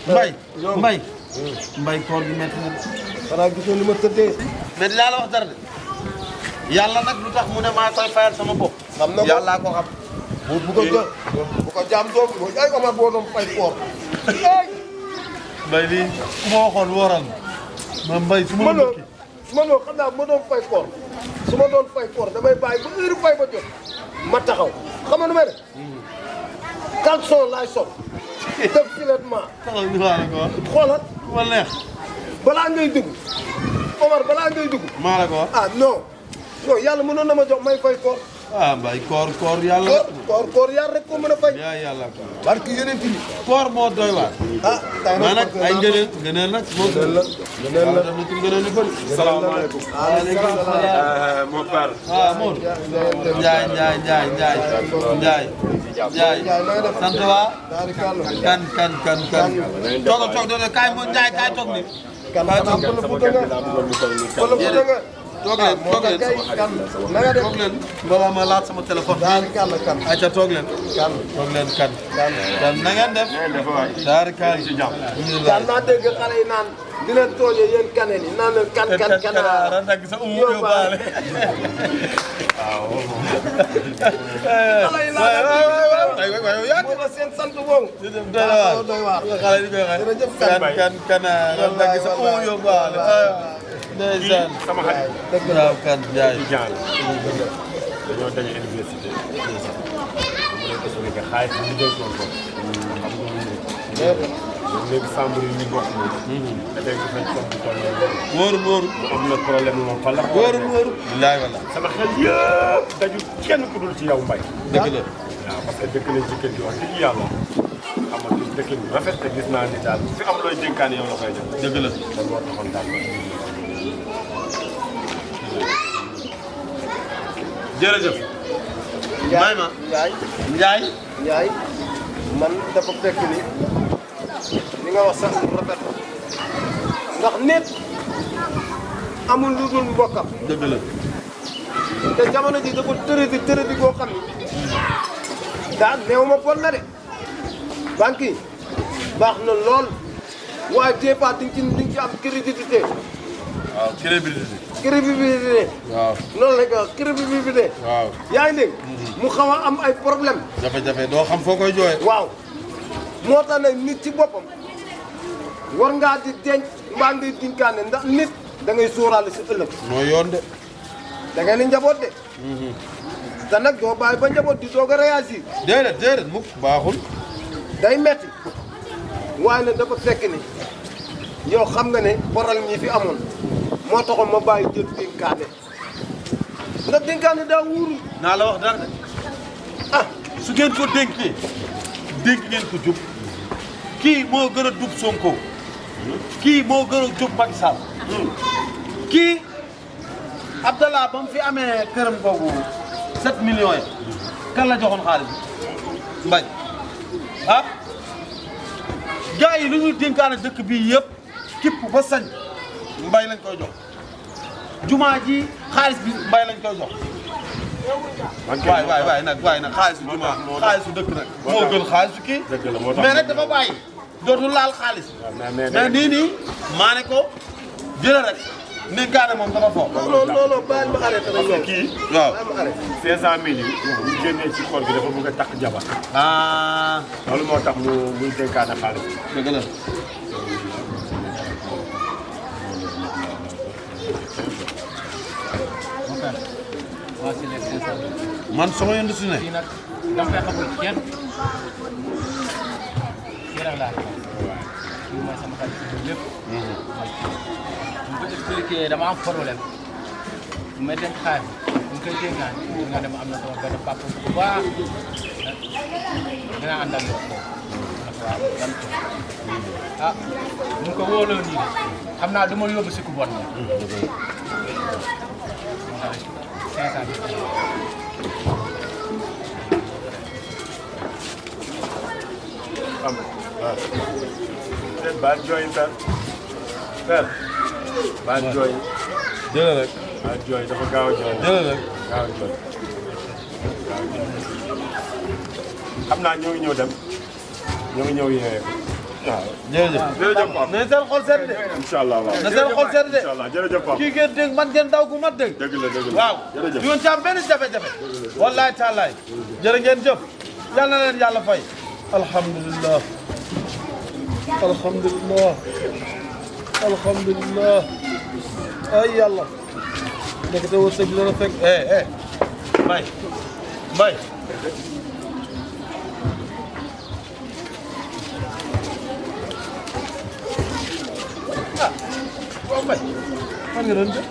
mbay koor gi métti na. xanaa gisoo ni ma tëddee. mais dinaa la wax dara de yàlla nag lu tax mu ne maa koy fayal sama bopp. xam na ko yàllaa ko xam. bu ko jaam doom mooy ay Omar boo doon fay koor. mbay lii ku ma waxoon wóoral ma mbay su ma la mënoo xam naa ma doon fay koor su ma doon fay koor damay bàyyi ba heure fay ba jot ma taxaw xam nga nu may def. caleçon laay sol. def filettement. taxaw ñu xaaral ko wax. xoolal. ma neex. balaa ngay dugg Omar balaa ngay dugg. maa la ko wax. ah non yàlla mënoon na ma jox may fay koor. ah mbay koor yàlla. koor yàlla rek ko mën a fay. yaa yàlla ko. barke yeneen bi. koor moo doy waar. ah tey nag nag ay ngëneel nag. ngëneel la def na ci ngëneel yu bëri. salaamaaleykum. waaleykum salaam. mon père. waaw Modou. Ndiaye. sant waa. kan. toog doon kaay mo Ndiaye kaay toog ni. kaay toog ni. toog leen balaa ma laat sama téléphone. ayca toog leen. kan na ngeen def. daari kan kan naa dégg xale yi naan di leen tooñee yéen kaneen yi naan leen kan nag sa yóbbaale. waaw yàgg na seen sant boobu. doy waar xale yi koy xay kan nag sa yóbbaale. ndeysaan sama xarit. waaw kan Ndiaye. dañoo daje université. mu nekk suñu nga xaalis bi ñu dénkoon ko. xam nga léegi chambre yi ñu bokk moom. dafay gis nañ comme tool yi. wóoru mu am na problème moom fan la. wóoru. bilaay wala. sama xel yëpp daju kenn ku dul ci yow Mbaye. dëgg la. waaw parce que dëkk nañ ci kër gi wax dëgg yàlla. xam nga dëkk bu rafet te gis naa ni daal fi am looy dénkaan yow la koy def. dëgg la. kon moo taxoon daal jërëjëf. Ndiaye man dafa fekk ni li nga wax sax rafet ndax nit amul lu dul mbokkam. dëgg la. te jamono ji dafa tërëdi boo xam ni daal néew ma bon na de banque yi baax na lool waaye des fois di nga ci am crédibilité. waaw crédibilité. waaw loolu lañ ko wax crédibilité. waaw yaa ngi dégg. mu xaw a am ay problème. jafe-jafe doo xam foo koy jooyee. waaw moo tax nag nit ci boppam war ngaa di denc mbaa ngay dinkaane ndax nit da ngay sóoraale si ëllëg. mooy yoon de. da ngay ni njaboot de. te nag doo bàyyi ba njaboot di doog a réagir. déedéet mukk baaxul. day metti waaye nag dafa fekk ni yow xam nga ne problème yi fi amoon moo taxoon ma bàyyi jël dénkaane ndax dénkaane daa wuuru. naa la wax dara de su ngeen ko dénkee dénk ngeen ko jub kii moo gën a jub Sonko kii moo gën a jub Macky Sall kii Abdallah ba mu fi amee këram boobu 7 millions yi kan la joxoon xaalis bi Mbaye gars yi lu ñuy dénkaane dëkk bii yëpp kipp ba sañ Mbaye lañ koy jox jumaa ji xaalis bi Mbaye lañ koy jox waay nag xaalisu jumaa xaalisu dëkk nag moo gën xaalisu kii mais nag dafa bàyyi dootul laal xaalis mais nii maa ne ko jëla rek dénkaane moom dafa foofu non bàyyil ma arrêté rek yow kii waaw 500 000 yi bu génnee ci koor gi dafa bëgg a takk jabar loolu moo tax muy dénkaane xaalis dëgg la man sama yëndu si ne. fii nag dama fay xamul kenn kii rek laa kii mooy sama xarit bi lépp. bu ko expliqué dama am problème bu may dem xaar bu koy dénkaan nga dem am na sama benn papa bu baax dinaa àndal yow ah mu ko wóoloo nii de xam naa du ma yóbbu si ku bon la. 500 am waaw baal jooy per baal jooy jëlee rek. baal jooy dafa gaaw a jooy jëlee rek. gaaw a jooy xam naa ñoo ngi ñëw dem ñoo ngi ñëw yeewee jërëjëf jërëjëf Pape. na seen xol sedd de incha allah waaw. na seen xol sedd de incha allah jërëjëf Pape. kii ngeen dégg man ngeen daw gu mat dégg dëgg la dëgg la. waaw jërëjëf. du ngeen ci am benn jafe-jafe wallaay taalaay jërë ngeen jëf yal na leen yàlla fay alhamdulillah alhamdulillah alhamdulillah ay yàlla nekk te wërsëg bi dana fekk mbay mbay ah waaw mbay man nga doon jël